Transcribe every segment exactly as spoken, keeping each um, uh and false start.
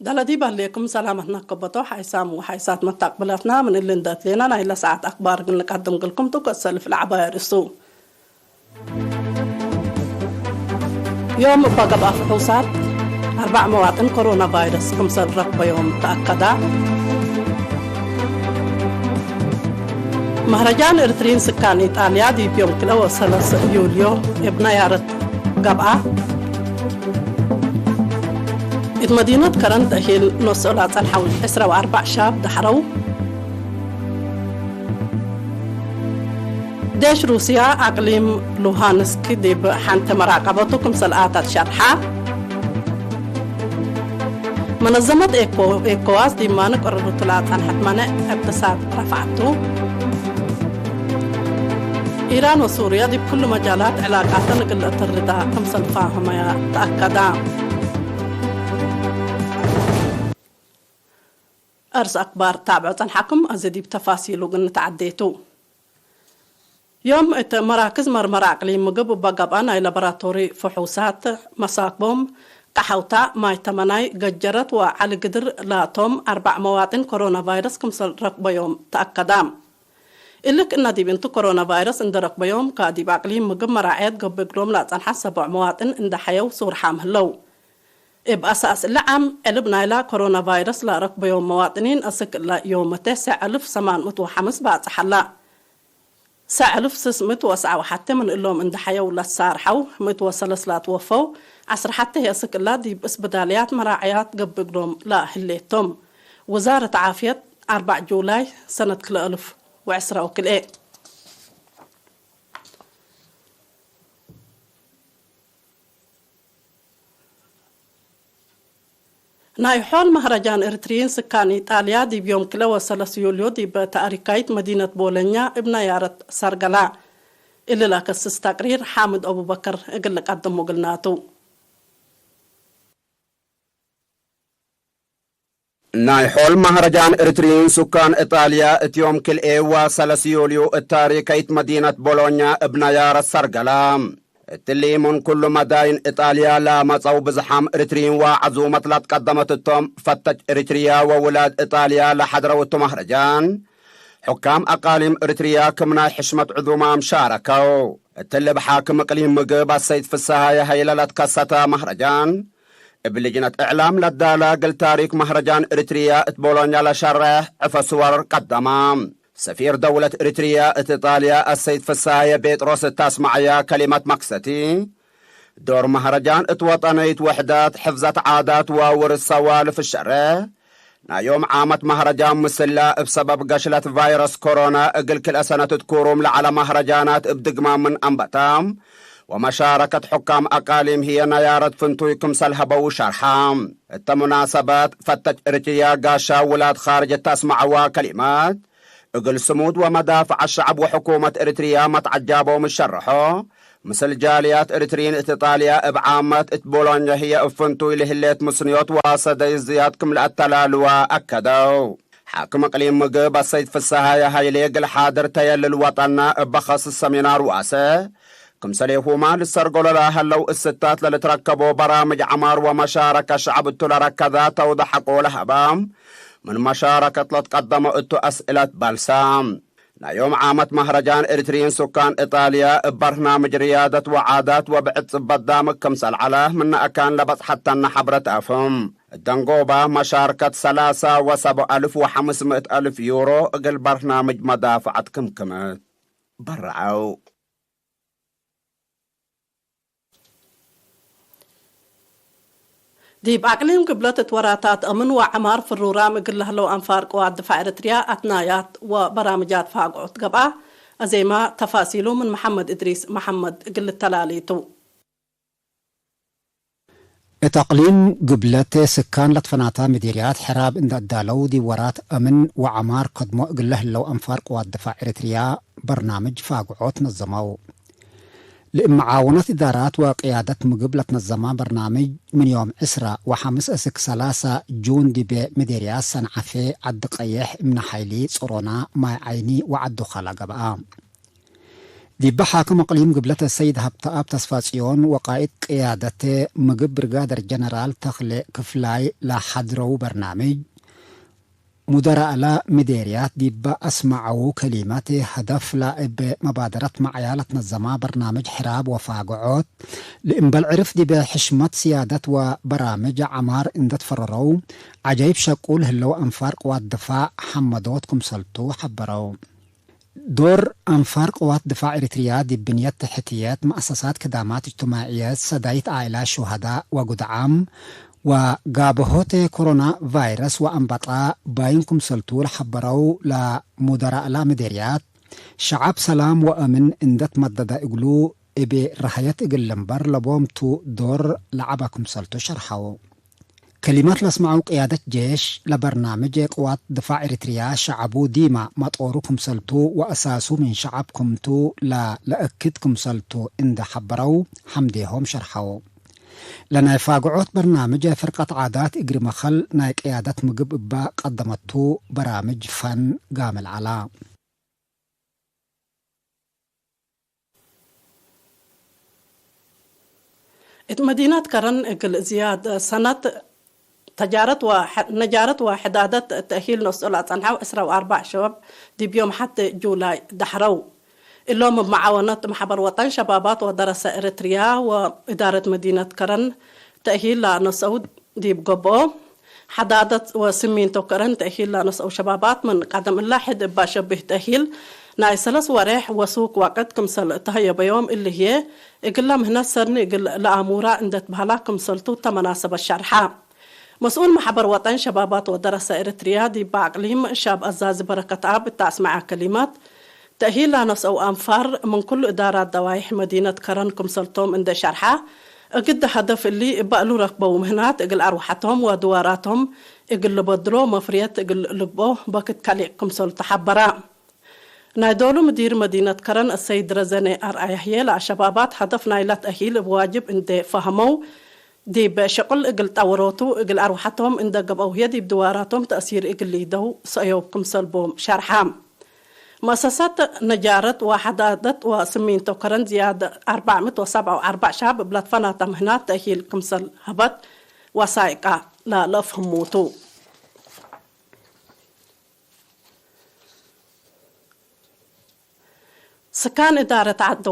ዳለ ዲብ አሌኩም ሰላመትነ ከበቶ ሓይሳም ወሓይሳት መታቅብላትና ምን እሊ እንደ እትሌና ናይለ ሰዓት አክባር እግል ንቀድም እግልኩም ቱ። ከሰልፍ ለዐባይ አርእሱ። ዮም እበ ገብአ ፍሑሳት አርበዕ መዋጥን ኮሮና ቫይረስ ክምሰል ረክበዮም ተአከዳ። መህረጃን ኤርትሪን ስካን ኢጣልያ ዲብ ዮም ክልኤ ወሰለስ ዩልዮ እብ ነያረት ገብአ። እት መዲነት ከረን ተእሂል ኖሶ ለአጸንሐው ዕስራ ወአርበዕ ሻብ ደሐረው። ዴሽ ሩስያ አቅሊም ሉሃንስክ ዲብ ሐንተ መራቀበቱ ክምሰል አታት ሸርሐ። መነዘመት ኤኮ-፣ ኤኮዋስ ዲብ ማንቅ ቅርርቱ ለአጸንሐት መነዕ እቅትሳድ ረፍዐቱ። ኢራን ወሱርያ ዲብ ኩሉ መጃላት ዕላቃተን እግል ለአተርዳ ክምሰል ፋህመያ ተአከዳ። አርስ አክባር ታብዖ ጸንሐኩም፣ አዜ ዲብ ተፋሲሉ እግል ንትዐዴ ቱ። ዮም እት መራክዝ መርመራ አቅሊም ምግብ እበ ገብአ ናይ ላቦራቶሪ ፍሑሳት መሳክቦም ቀሐውታ፣ ማይ ተመናይ፣ ገጀረት ወዐሊ ግድር ላቶም አርበዕ መዋጢን ኮሮና ቫይረስ ክምሰል ረክበዮም ተአከዳ። እሊ ክእነ ዲብ እንቱ ኮሮና ቫይረስ እንዴ ረክበዮም፣ ከዲብ አቅሊም ምግብ መራዕየት ገብእ እግሎም ለአጸንሐ ሰቦዕ መዋጢን እንዴ ሐየው ሱርሓም ህለው። እብ አሳስ እሊ ዓም፣ ዕልብ ናይላ ኮሮና ቫይረስ ለረክበዮም መዋጥኒን አስክ እለ ዮምቴ ሰዕ አልፍ ሰማን ምእት ወሐምስ ባጽሕ ዐላ። ሰዕ አልፍ ስስ ምእት ወሰዓ ወሐቴ ምን እሎም እንዴ ሐየው ለትሳርሐው፣ ምእት ወሰለስ ለትወፈው፣ ዐስር ሐቴ ህይ አስክ እለ ዲብ እስብዳልያት መራዕያት ገብእ እግሎም ለህሌቶም። ውዛረት ዓፍየት፣ አርበዕ ጁላይ ሰነት ክልኤ አልፍ ወዕስራ ወክልኤ። ናይ ሖል መህረጃን ኤርትርዪን ስካን ኢጣልያ ዲብ ዮም ክልኤ ወሰለስ ዩልዮ ዲብ ታሪካይት መዲነት ቦሎኛ እብ ነያረት ሰርገላ። እሊ ለከስስ ተቅሪር ሓምድ አቡበከር እግል ልቀድሙ እግልናቱ። ናይ ሖል መህረጃን ኤርትርዪን ሱካን እጣልያ እት ዮም ክልኤ ወሰለስ ዮልዩ እት ታሪከይት መዲነት ቦሎኛ እብ ነያረት ሰርገላ። እትሊ ምን ኩሉ መዳይን እጣልያ ለመጸው ብዝሓም ኤርትርዪን ወዐዙመት ለትቀደመት እቶም ፈተች ኤርትርያ ወውላድ እጣልያ ለሐድረው እቱ መህረጃን፣ ሑካም አቃሊም ኤርትርያ ክም ናይ ሕሽመት ዕዙማም ሻረከው። እትሊ እብ ሓክም እቅሊም ምግብ አሰይድ ፍሰሃየ ሀይለ ለትከሰተ መህረጃን፣ እብ ልጅነት እዕላም ለዳለ እግል ታሪክ መህረጃን ኤርትርያ እት ቦሎኛ ለሸሬሕ ዕፈ ስወር ቀደመ። ሰፊር ደውለት ኤርትርያ እት ኢጣልያ አሰይድ ፍስሃየ ጴጥሮስ እት አስመዐያ ከሊመት መክሰቲ፣ ዶር መህረጃን እት ወጠንይት ውሕደት፣ ሕፍዘት ዓዳት ወውርስ ሰዋልፍ ሸሬሕ፣ ናይ ዮም ዓመት መህረጃን ምስላ እብ ሰበብ ገሽለት ቫይረስ ኮሮና እግል ክልኤ ሰነት እት ኩሩም ለዐለ መህረጃናት እብ ድግማም ምን አንበታ ወመሻረከት ሑካም አቃሊም ህዬ ነያረት ፍንቱይ ክምሰል ሀበው ሸርሐ። እተ ሙናሰበት ፈተች ኤርትርያ ጋሻ ውላድ ካርጅ እት አስመዐዋ ከሊማት፣ እግል ስሙድ ወመዳፍዐ ሸዐብ ወሕኩመት ኤርትርያ መትዐጃቦም ሸርሖ፣ ምስል ጃልያት ኤርትርዪን እት ኢጣልያ እብ ዓመት እት ቦሎኛ ህዬ እብ ፍንቱይ ለህሌት ምስንዮት ወሰደይ ዝያድ ክም ለአተላልዋ አከደው። ሓክም እቅሊም ምግብ አሰይድ ፍሰሃየ ሀይሌ እግል ሓድር ተየልል ወጠና እበ ከስስ ሰሚናር ወአሰ፣ ክምሰሌሁማ ልሰርገሎ ለሀለው እስታት ለልትረከቦ በራምጅ ዐማር ወመሻረከ ሸዐብ እቱ ለረከዛ ተውደ ሐቆ ለሀበ፣ ምን መሻረከት ለትቀደመ እቱ አስእለት በልሰ። ናይ ዮም ዓመት መህረጃን ኤርትርዪን ሱካን ኢጣልያ እብ በርናምጅ ርያደት ወዓዳት ወብዕድ ጽበት ዳምግ ክምሰል ዐለ ምነ አካን ለበጽሐተነ ሐብረት አፍም። እት ደንጎባ መሻርከት ሰላሳ ወሰብዕ አልፍ ወሐምስ ምእት አልፍ ዩሮ እግል በርናምጅ መዳፍዐት ክምክመት በረዐው። ዲብ አቅሊም ግብለት እት ወራታት አምን ወዐማር ፍሩራም እግል ለህለው አንፋር ቅዋት ድፋዕ ኤረትርያ አትናያት ወበራምጃት ፋግዖት ገብአ። አዜማ ተፋሲሉ ምን መሐመድ እድሪስ መሐመድ እግል ልተላሌ ቱ። እት አቅሊም ግብለት ስካን ለትፈናተ ምዴርያት ሕራብ እንደ አዳለው፣ ዲብ ወራት አምን ወዐማር ከድሞ እግል ለህለው አንፋር ቅዋት ድፋዕ ኤረትርያ በርናምጅ ፋግዖት ነዘመው። ለእመዓወነት እዳራት ወቅያደት ምግብ ለትነዘመ በርናምጅ፣ ምን ዮም ዕስራ ወሐምስ እስክ ሰላሳ ጁን ዲቤ ምዴርያት ሰንዓፌ፣ ዐዲ ቀየሕ፣ እምነ ሓይሊ፣ ጾሮና፣ ማይ ዓይኒ ወዐዱ ኸላ ገብአ። ዲበ ሓክም እቅሊም ግብለተ ሰይድ ሀብተኣብ ተስፋጽዮን ወቃእድ ቅያደተ ምግብ ብርጋደር ጀነራል ተክሌ ክፍላይ ለሐድረው በርናምጅ፣ ሙደራእለ ምዴርያት ዲበ አስመዐዉ ከሊመት፣ ሀደፍለ እብ መባደረት መዕያ ለትነዘማ በርናምጅ ሕራብ ወፋግዖት፣ ለእምበል ዕርፍ ዲበ ሕሽመት ስያደት ወበራምጅ ዐማር እንደ ትፈረረው፣ ዐጃይብ ሸቁል ህለው አንፋር ቅዋት ድፋዕ ሐመዶት ክምሰልቱ ሐበረው። ዶር አንፋር ቅዋት ድፋዕ ኤሪትርያ ዲብ ብንየት ተሕትየት፣ መአሰሳት ክዳማት እጅትማዕየት፣ ሰዳይት ዓኢላት ሹሀዳእ ወጉድዓም፣ ወጋብሆት ኮሮና ቫይረስ ወአንበጣ ባይን ክምሰልቱ ለሐበረው ለሙደራእላ ምዴርያት፣ ሸዐብ ሰላም ወአምን እንደ ትመደደ እግሉ እብ ረሀየት እግል ልንበር ለቦም ቱ ዶር ለዐበ ክምሰልቱ ሸርሐው። ከሊማት ለአስመዐው ቅያደት ጄሽ ለበርናምጅ ቅዋት ድፋዕ ኤሪትርያ፣ ሸዐቡ ዲማ መጦሩ ክምሰልቱ ወአሳሱ ምን ሸዐብ ክምቱ ለ-፣ ለእክድ ክምሰልቱ እንደ ሐበረው ሐምዴሆም ሸርሐው። ለናይ ፋግዖት በርናምጅ ፍርቀት ዓዳት እግሪ መኸል ናይ ቅያደት ምግብ እበ ቀደመቱ በራምጅ ፈን ጋምል ዐላ። እት መዲነት ከረን እግል ዝያድ ሰነት ተጃረት ወሐ-፣ ነጃረት ወሐዳደት ተእሂል ነስኦ ለአጸንሐው ዕስራ ወአርበዕ ሸባብ ዲብ ዮም ሐቴ ጁላይ ደሐረው። እሎም እብ መዓወነት መሕበር ወጠን ሸባባት ወደረሰ ኤረትርያ ወእዳረት መዲነት ከረን ተእሂል ለነስአው ዲብ ገብኦ፣ ሐዳደት ወስሚንቶ ከረን ተእሂል ለነስአው ሸባባት ምን ቀደም እለ ሕድ እበ ሸብህ ተእሂል ናይ ሰለስ ወሬሕ ወሱክ ወቅት ክምሰል ተሀየበዮም እሊ ህዬ፣ እግለ ምህነት ሰርኒ እግል ለአሙራ እንዴ ትበህላ ክምሰልቱ እተ መናሰበት ሸርሐ። መስኡል መሕበር ወጠን ሸባባት ወደረሰ ኤረትርያ ዲብ አቅሊም ሻብ አዛዚ በረከትአብ እተ አስመዐ ከሊማት፣ ተእሂል ለነስአው አንፋር ምን ኩሉ እዳራት ደዋይሕ መዲነት ከረን ክምሰልቶም እንዴ ሸርሐ፣ እግድ ሀደፍ እሊ እበ እሉ ረክበው ምህናት እግል አርወሐቶም ወድዋራቶም እግል ልበድሎ መፍርየት እግል ልግብኦ በክት ከሊዕ ክምሰልቱ ሐበራ። ናይ ዶሉ ምዲር መዲነት ከረን አሰይድ ረዘነ አርአያ ህዬ፣ ለአሸባባት ሀደፍ ናይላ ተእሂል እብ ዋጅብ እንዴ ፈሀመው፣ ዲብ ሸቁል እግል ጠወሮቱ እግል አርወሐቶም እንዴ ገብአው ህዬ፣ ዲብ ድዋራቶም ተእሲር እግል ሊደው ሰእዮብ ክምሰል ቦም ሸርሐ። መአሰሳት ነጃረት ወሐዳደት ወስሚንቶ ከረን ዝያድ አርበዕ ምእት ወሰብዓ ወአርበዕ ሻብ እብ ለትፈናተ ምህናት ተእሂል ክምሰል ሀበት ወሳይቃ ለለአፍህሙ ቱ። ስካን እዳረት ዐዱ፣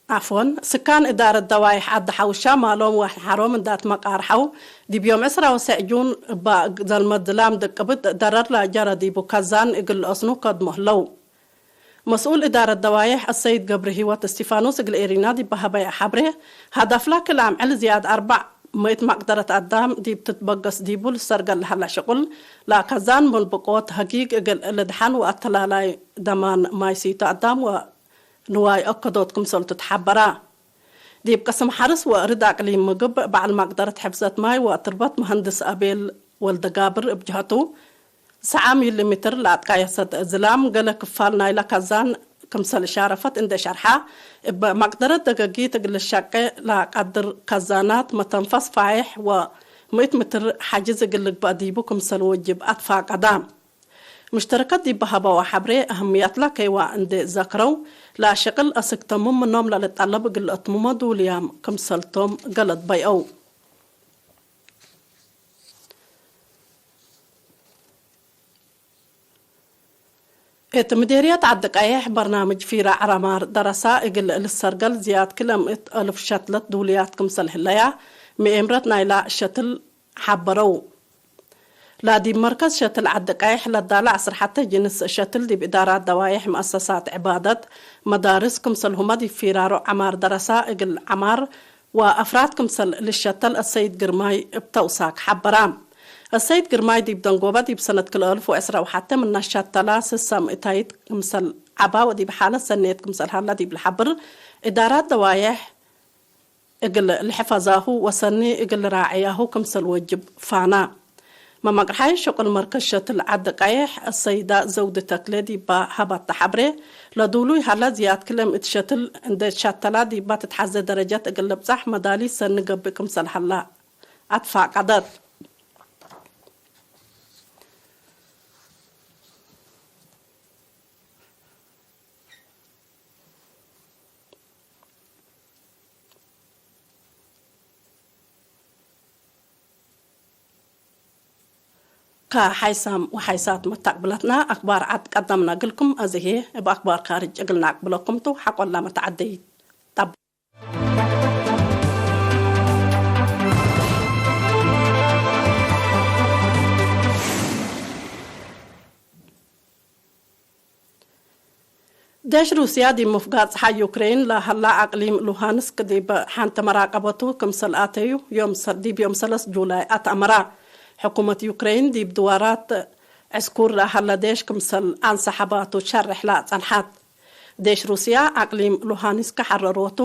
ዐፍወን፣ ስካን እዳረት ደዋይሕ ዐዲ ሐውሻ ማሎም ወሐሮም እንደ አትመቃርሐው፣ ዲብ ዮም ዕስራ ወሰዕ ጁን እበ ዘልመት ዝላም ድቅብት ደረር ለጀረ ዲቡ ከዛን እግል ለአስኑ ከድሞ ህለው። መስኡል እዳረት ደዋይሕ አሰይድ ገብረሂወት እስቲፋኖስ እግል ኤሪና ዲብ ሀበየ ሐብሬ፣ ሀደፍላ ክል አምዕል ዝያድ አርበዕ ምእት መቅደረት አዳም ዲብ ትትበገስ ዲቡ ልሰርገል ለሀላ ሽቁል፣ ለከዛን ምን ብቆት ሀጊግ እግል ልድሐን ወአተላላይ ደማን ማይ ሲቶ አዳም ወንዋይ አከዶት ክምሰልቱ ተሐበራ። ዲብ ቅስም ሐርስ ወእርድ አቅሊም ምግብ፣ በዐል መቅደረት ሕፍዘት ማይ ወትርበት መሀንድስ አቤል ወልደጋብር እብ ጀሀቱ፣ ሰዓ ሚሊ ሜትር ለአትቃየሰት ዝላም፣ ገሌ ክፋል ናይለ ከዛን ክምሰል ሻረፈት እንዴ ሸርሐ፣ እብ መቅደረት ደገጊት እግል ልሸቄ ለቀድር ከዛናት መተንፈስ ፋይሕ ወምእት ሜትር ሐጅዝ እግል ልግበእ ዲቡ ክምሰል ወጅብ አትፋቀደ። ምሽተረከት ዲብ ሀበወ ሐብሬ፣ አህምያትለ ከይዋ እንዴ ዘክረው፣ ለሸቅል አስክ ተምም ምኖም ለልጠለብ እግል ለአትምሞ ዱልያም ክምሰልቶም ገለድ በይአው። እት ምዴርየት ዐዲ ቀይሕ በርናምጅ ፊራዕ ዐማር ደረሳ እግል ልሰርገል ዝያድ ክለ ምእት አልፍ ሸትለት ዱልያት ክምሰል ህለያ ምኤምረት ናይላ ሸትል ሐበረው። ለዲብ መርከዝ ሸትል ዐዲ ቀይሕ ለዳለ ዐስር ሐቴ ጅንስ ሸትል ዲብ እዳራት ደዋይሕ፣ መአሰሳት ዕባደት፣ መዳርስ ክምሰልሁመ ዲብ ፊራሮ ዐማር ደረሳ እግል ዐማር ወአፍራድ ክምሰል ልሸተል አሰይድ ግርማይ እብ ተውሳክ ሐበራ። አሰይድ ግርማይ ዲብ ደንጎበ ዲብ ሰነት ክልኤ አልፍ ወዕስራ ወሐቴ ምነ ሸተላ ስሰ ምእታይት ክምሰል ዐባ ወዲብ ሓለት ሰኔት ክምሰል ሀለ ዲብ ለሐብር፣ እዳራት ደዋዬሕ እግል ልሕፈዛሁ ወሰኒ እግል ልራዕያሁ ክምሰል ወጅብ ፋና። መመቅርሓይ ሸቁል መርከዝ ሸትል ዐዲ ቀይሕ አሰይዳ ዘውዲ ተክሌ ዲባ ሀባተ ሐብሬ፣ ለዱሉይ ሀላ ዝያድ ክለ ምእት ሸትል እንዴ ትሸተላ ዲባ ትትሐዜ ደረጀት እግል ልብጻሕ መዳሊ ሰኒ ገብእ ክምሰል ሀላ አትፋቀደት። ከሓይሳም ወሓይሳት መታቅብለትና አክባር ዐድ ቀደምና እግልኩም። አዜ ህዬ እብ አክባር ካርጅ እግል ነአቅብለኩም ቱ። ሐቆላ መተዓደይት ጠብ። ዴሽ ሩስያ ዲብ ምፍጋር ጸሓይ ዩክሬን ለሀላ አቅሊም ሉሃንስክ ዲብ ሐንተ መራቀበቱ ክምሰል አተዩ ዮም ሰ-፣ ዲብ ዮም ሰለስ ጁላይ አትአመራ። ሕኩመት ዩክሬን ዲብ ድዋራት ዕስኩር ለሀለ ዴሽ ክምሰል አንሰሐባቱ ሸርሕ ለጸንሐት። ዴሽ ሩስያ አቅሊም ሉሃንስክ ሐረሮቱ፣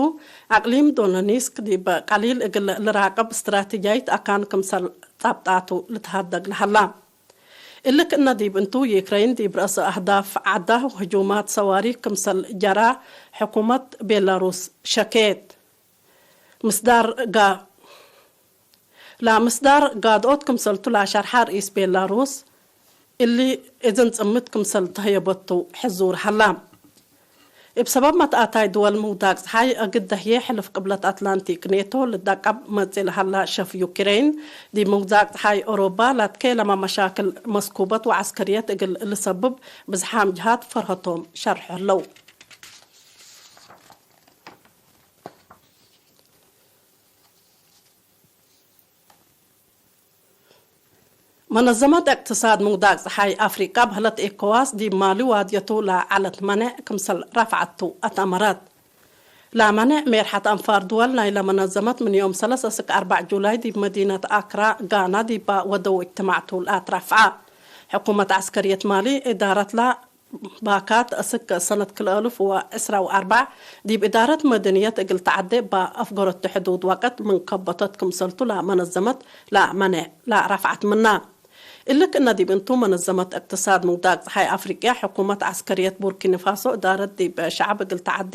አቅሊም ዶነኒስክ ዲብ ቀሊል እግል ልራቅብ ስትራቴጂያይት አካን ክምሰል ጸብጣቱ ልትሀደግ ለሀላ። እሊ ክእነ ዲብ እንቱ፣ ዩክሬን ዲብ ረአስ አህዳፍ ዐዳ ህጁማት ሰዋሪክ ክምሰል ጀራ ሕኩመት ቤላሩስ ሸኬት። ምስዳር ጋ-፣ ለምስዳር ጋድኦት ክምሰልቱ ለሸርሐ ርኢስ ቤላሩስ፣ እሊ እዝን ጽምት ክምሰል ተህየበቱ ሕዙር ሀላ። እብ ሰበብ መትአታይ ድወል ምውዳቅ ጸሓይ እግል ደህዬ ሕልፍ ቅብለት አትላንቲክ ኔቶ ልዳቀብ መጽእ ለሀላ ሸፍ ዩክሬን፣ ዲብ ምውዳቅ ጸሓይ ኦሮባ ላትኬለመ መሻክል መስኩበት ወዐስከርየት እግል ልሰብብ ብዝሓም ጅሃት ፈርሀቶም ሸርሖ ህለው። መነዘመት እቅትሳድ ምውዳቅ ጸሓይ አፍሪቀ በህለት ኤኮዋስ ዲብ ማሊ ዋድየቱ ለዐለት መኔዕ ክምሰል ረፍዐቱ አትአመረት። ለመኔዕ ሜርሐት አንፋር ድወል ናይለ መነዘመት ምን ዮም ሰለስ እስክ አርበዕ ጁላይ ዲብ መዲነት አክራ ጋና ዲባ ወደው እጅትማዕቱ ለአትረፍዐ። ሕኩመት ዐስከርየት ማሊ እዳረትላ ባካት እስክ ሰነት ክልኤ አልፍ ወዕስራ ወአርበዕ ዲብ እዳረት መደንየት እግል ተዐዴ እባ አፍገረቱ ሕዱድ ወቅት ምን ከበተት ክምሰልቱ ለመነዘመት ለመኔዕ ለረፍዐት ምና። እሊ ክእነ ዲብ እንቱ መነዘመት እቅትሳድ ምውዳቅ ጸሓይ አፍሪቅያ ሕኩመት ዐስከርየት ቡርኪኒፋሶ እዳረት ዲብ ሸዐብ እግል ተዐዴ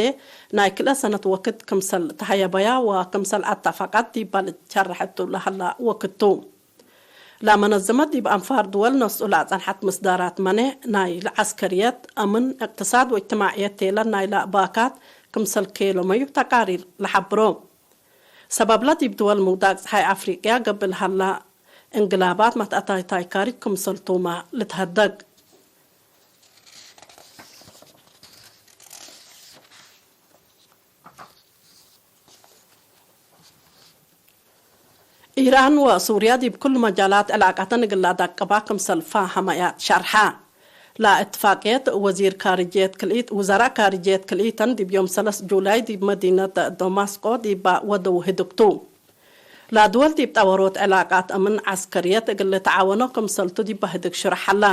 ናይ ክልኤ ሰነት ወክድ ክምሰል ተሀየበያ ወክምሰል አተፈቀት ዲባ ልትሸረሐቱ ለሀላ ወክድ ቱ። ለመነዘመት ዲብ አንፋር ድወል ነስኡ ለአጸንሐት ምስዳራት መኔዕ ናይ ለዐስከርየት፣ አምን፣ እቅትሳድ ወእጅትማዕየት ቴለን ናይለ ባካት ክምሰል ኬለመዩ ተቃሪር ለሐብሮ። ሰበብለ ዲብ ድወል ምውዳቅ ጸሓይ አፍሪቅያ ገብእ ለሀላ እንግላባት መትአታይታይ ካሪጅ ክምሰልቱመ ልትሀደግ። ኢራን ወሱርያ ዲብ ክሉ መጃላት ዕላቀተን እግል ለአዳቅባ ክምሰል ፋሀመያ ሸርሐ። ለእትፋቅየት ወዚር ካርጅየት ክልኢት፣ ውዘራእ ካርጅየት ክልኢተን ዲብ ዮም ሰለስ ጁላይ ዲብ መዲነት ደማስቆ ዲባ ወደው ህድግ ቱ። ለድወል ዲብ ጠወሮት ዕላቃት አምን ዐስከርየት እግል ልትዓወኖ ክምሰልቱ ዲባ ህድግ ሽርሐ ሀላ።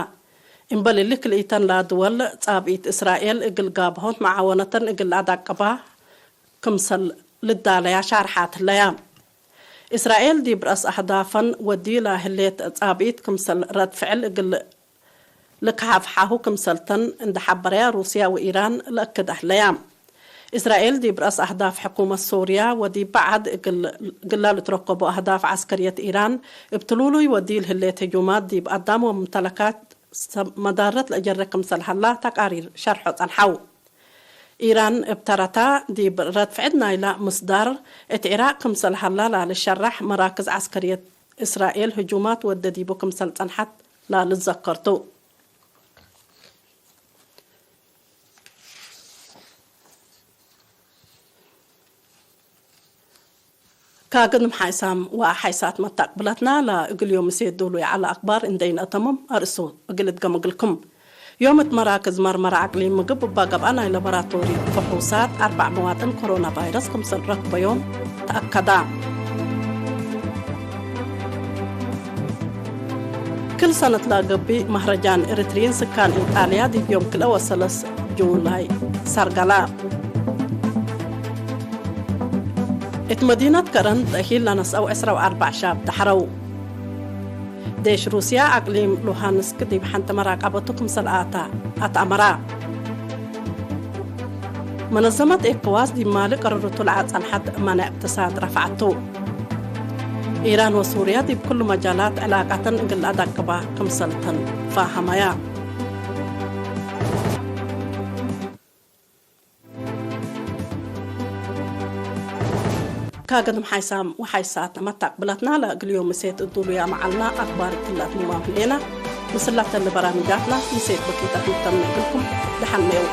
እምበል እሊ ክልኢተን ለድወል ጻብኢት እስራኤል እግል ጋብሆት መዓወነተን እግል ለአዳቅባ ክምሰል ልዳለያ ሻርሓት ህለያ። እስራኤል ዲብ ረአስ አህዳፈን ወዲ ለህሌት ጻብኢት ክምሰል ረድ ፍዕል እግል ልክሓፍሓሁ ክምሰልተን እንደ ሐበረያ ሩስያ ወኢራን ለአክድ አህለያ። እስራኤል ዲብ ረአስ አህዳፍ ሕኩመት ሶርያ ወዲብ በዐድ እግል፣ እግላ ልትረከቦ አህዳፍ ዐስከርየት ኢራን እብ ትሉሉይ ወዲል ህሌት ህጁማት ዲብ አዳም ወሙምተለካት ሰብ መዳረት ለአጀረ ክምሰል ሀላ ተቃሪር ሸርሖ ጸንሐው። ኢራን እብ ተረታ ዲብ ረድፍዕድ ናይላ ምስዳር እት ዒራቅ ክምሰል ሀላ ላልሸራሕ መራክዝ ዐስከርየት እስራኤል ህጁማት ወደ ዲቡ ክምሰል ጸንሐት ላልዘከር ቱ። ካግድም ሓይሳም ወሓይሳት መታቅብለትና ለእግል ዮም እሴት ዶሉ የዐለ አክባር እንዴ ነአተምም አርእሱ እግል እትገም እግልኩም። ዮም እት መራክዝ መርመራ አቅሊም ምግብ እባ ገብአ ናይ ለቦራቶሪ ፍሑሳት አርበዕ መዋጥን ኮሮና ቫይረስ ክምሰል ረክበዮም ተአከዳ። ክል ሰነት ለገብእ መህረጃን ኤሪትሪይን ስካን ኢጣልያ ዲብ ዮም ክልኤ ወሰለስ ጁላይ ሰርገላ። እት መዲነት ከረን ተእሂል ለነስአው ዕስራ ወአርበዕ ሻብ ደሐረው። ዴሽ ሩስያ አቅሊም ሉሃንስክ ዲብ ሐንተ መራቀበቱ ክምሰል አተ አትአመራ። መነዘመት ኤኮዋስ ዲብ ማሊ ቅርርቱ ለዐጸንሐት መነ እቅትሳድ ረፍዐቱ። ኢራን ወሱርያ ዲብ ክሉ መጃላት ዕላቀተን እግል ለአዳቅባ ክምሰልተን ፋሀመያ። ካገድም ሓይሳም ወሓይሳት መታቅብለትና ለእግል ዮም እሴት እዱሉያም ዐልና። አክባር እትለ አትምማም ህሌና። ምስላተን በራምጃትና ምሴት በኪተት ንተምነ እግልኩም ደሐን ሜው።